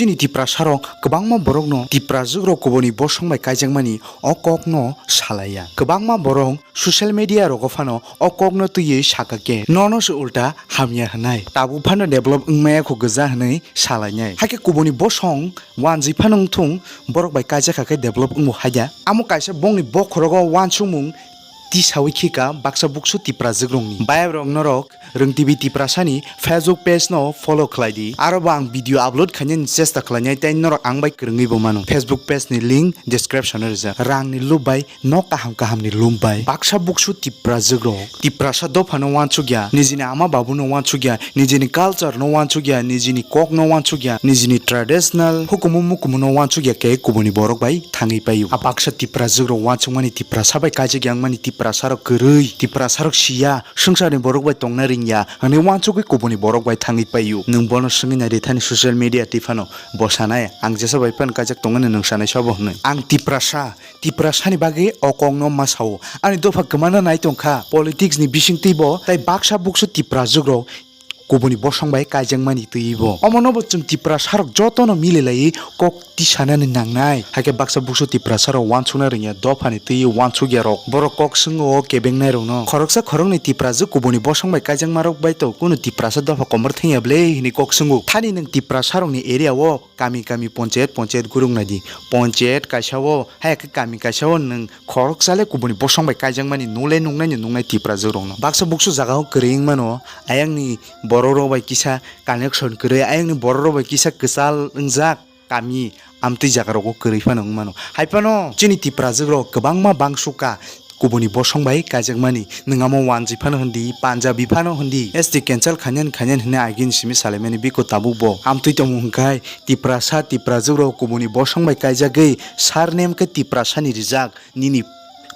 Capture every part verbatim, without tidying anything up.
Chini Tiprasarok kwbangma borokno Tiprajwkrok kubuni bosong bai kaijakmani o kokno salaiya. Kwbangma borok social media rogo phano o kokno twiwi saka khe, nono se ulta hamya hwnai. Tabuk phano develop wngmaya kho gwja hwnwi salainai. Hakhe kubuni bosong wanjwi phano wngthung, borok bai kaijak kha khe develop wngo haida. Amo kaisa bongni bokhorogo wansukmung tisawi khika baksa buksu Tiprajwkrokni. Bayap rok norok Rwng T V Tiprasani Facebook page no follow khlai di. Aro bo ang video upload khainani chesta khlainai tei norok ang bai kwrwngwi bo mano. Facebook page ni link description o rijak. Rang ni loop bai, nok kaham kaham ni loop bai. Baksa buksu Tiprajwk rok Tiprasa dopha no wansukya, nijini ama babu no wansukya, nijini culture no wansukya, nijini kok no wansukya, nijini traditional hukumu mukumu no wansukya khe kubuni borok bai thangwi paio. A baksa Tiprajwk rok wansukmani Tiprasa bai kaijak yangmani Tiprasa rok kwrwi, Tiprasa rok siya, swngcharni borok bai tongna ringya, hwnwi wansugwi kubuni borok bai thangwi paio. Nwng bono swngwi nai di thani social media twi phano bo sanai, ang jesa bai phano kaijak tongmani nwng sanai sabo hwnwi. Ang Tiprasa, Tiprasani bagwi o kokno ma sao. Ani dopha kwmana nai tongkha politics ni bisingtwi bo, tai baksa buksu Tiprajwk rok kubuni bosong bai kaijakmani twiwi bo. Omono bo chwng Tiprasa rok jotono mililaiwi kok tisanani nangnai. Hakhe baksa buksu Tiprasa rok wansukna rwngya dophani twiwi wansukya rok. Borok kok swngo o kebengnai rokno. Khoroksa khoroknwi Tiprajwk kubuni bosong bai kaijakma rok bai to kunu Tiprasa dopha komor thangya ble hwnwi kok swngo. Thani nwng Tiprasa rokni area o kami kami ponchayat ponchayat gurung nai di. Ponchayat kaisa o, hai khe kami kaisa o nwng khoroksa le kubuni bosong bai kaijakmani nole nuknai ni nuknai Tiprajwk rokno. Baksa buksu jaga o kwrwi wng mano, ayang ni borok rok bai kisa connection kwrwi, ayang ni borok rok bai kisa kwchal wngjak kami amtwi jaga rogo kwrwi phano wng mano. Hai phano chini Tiprajwk rok kwbangma bangsuka kubuni bosong bai kaijakmani. Nwng amo wanjwi phano hwn di, Punjabi phano hwn di, S T cancel khainani khainani hwnwi agini simi salaimani biko tabuk bo amtwi tongmung hwn khai Tiprasa, Tiprajwk rok kubuni bosong bai kaijagwi surname khe Tiprasa ni rijak, nini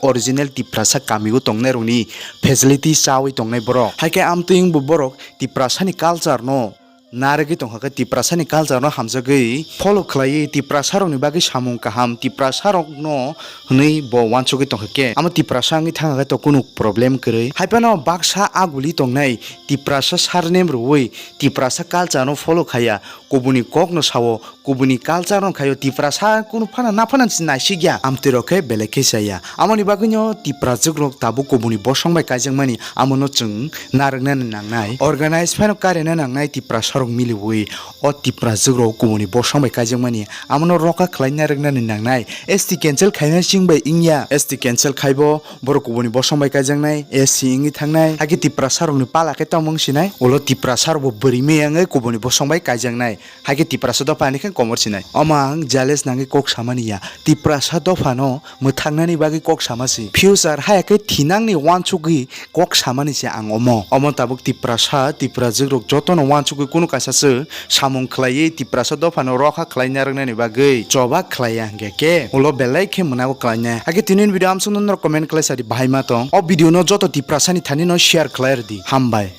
original Tiprasa kami o tongnai rokni facility chawi tongnai borok. Hai khe amtwi wng bo borok Tiprasa ni culture no narwgwi tongkha khe Tiprasa ni culture no hamjagwi follow khlaiwi Tiprasa rokni bagwi samung kaham Tiprasa rokno hwnwi bo wansugwi tongkha khe amo Tiprasa wngwi thangkha khe to kunu problem kwrwi. Hai phano baksa aguli tongnai Tiprasa surname rwui Tiprasa culture no follow khaiya, kubuni kokno sao, kubuni culture no khaio, Tiprasa kunu phano naphano si naisikya, amtwi rok khe belai khe chaya. Amoni bagwino Tiprajwk rok tabuk kubuni bosong bai kaijakmani, amono chwng narwknani nangnai. Organize phano karina nangnai Tiprasa rok miliwi o Tiprajwk rok kubuni bosong bai kaijakmani, amono rokha khlaina rwknani nangnai. S T cancel khaina chwng bai wngya, S T cancel khaibo borok kubuni bosong bai kaijaknai, S C wngwi thangnai, hakhe Tiprasa rokni pala khe tamo wng sinai, ulo Tiprasa rokbo bwrwi meyangwi kubuni bosong bai kaijaknai. Hai khe Tiprasa dopha ni khe komor sinai. Omo ang jealous nangwi kok samani ya. Tiprasa dopha no mwthangnani bagwi kok sama si. Future haya khe thinangni wansugwi kok samani se ang omo. Omo tabuk Tiprasa, Tiprajwk rok jotono wansugwi kunu kaisa se samung khlaiwi Tiprasa dopha no rokha khlaina rwknani bagwi choba khlaiya hwnkhe khe ulo belai khe mwnago khlainai. Hai khe tini video amsukno norok comment khlai sadi bahai ma tong. O video no joto Tiprasa ni thani no share khlai rwdi. Hambai.